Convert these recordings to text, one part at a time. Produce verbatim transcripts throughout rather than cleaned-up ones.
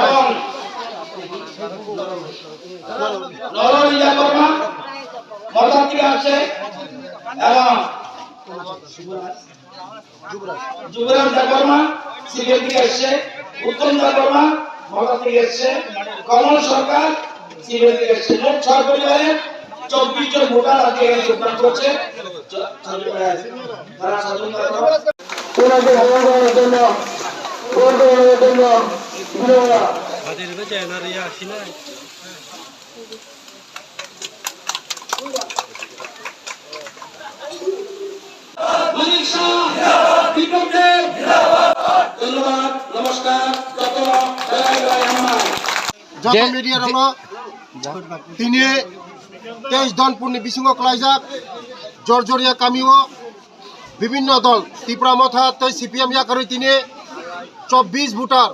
এবং নরহরি দেববর্মা মমতা থেকে আসছে এবং যুবরাজ দেববর্মা সিপিএম থেকে এসছে, উত্তম দেববর্মা মমতা থেকে এসছে, কমল সরকার সিপিএম থেকে এসছে। মোট ছয় পরিবারের চব্বিশ জন ভোটার আজকে এখানে যোগদান করছে। ছ-, ছয় পরিবার আছে। তারা সাধারণ তারা ওনাকে হরণ করার জন্য, ভোট গ্রহণের জন্য বিনম্র। মানিক শাহ, বিপ্লব দেব। ধন্যবাদ, নমস্কার, যত বেলায় বেলায় আমার। যত যে, মিডিয়া যে, রঙ, তিনি তেইশ ধনপুরনি বিসিংহ কলাইজাক, জর্জরিয়া কামিও, বিভিন্ন দল, ত্রিপুরা মথা, তৈ সিপিএম ইয়াকারই তিনি চব্বিশ ভোটার,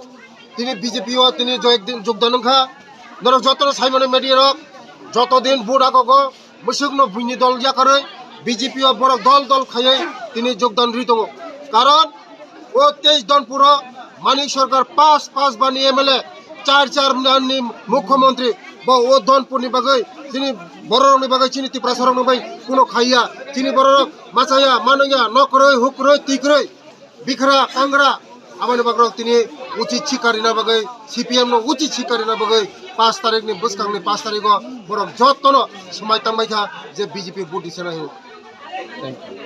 তিনি বিজেপি ও তিনি জয়-, যোগদান হংখা। ধরো যত সাইমনে মিডিয়া রক, যতদিন ভোট আগো, মুসুকনো বুইনি দল ইয়াকারই BJP o borok dol dol khaiwi tini jogdan rwi tongo. Karon o teis Donpuro Manik Sarkar pas pas bani M L A, char char ni mukhyamantri, bo o Donpurni bagwi chini bororokni bagwi chini Tiprasarokni bagwi kuno khaiya. Chini bororok machaya, manungya, nokrwi, hukrwi, twikrwi. Bikra, kangra, aboni bagrok tini uchit sikari na bagwi, C P M no uchit sikari na bagwi, pas tarikh ni bwskang ni pas tarikh o borok jotono swmai tangbai kha je B J P vote di sena hinwi. Thank you.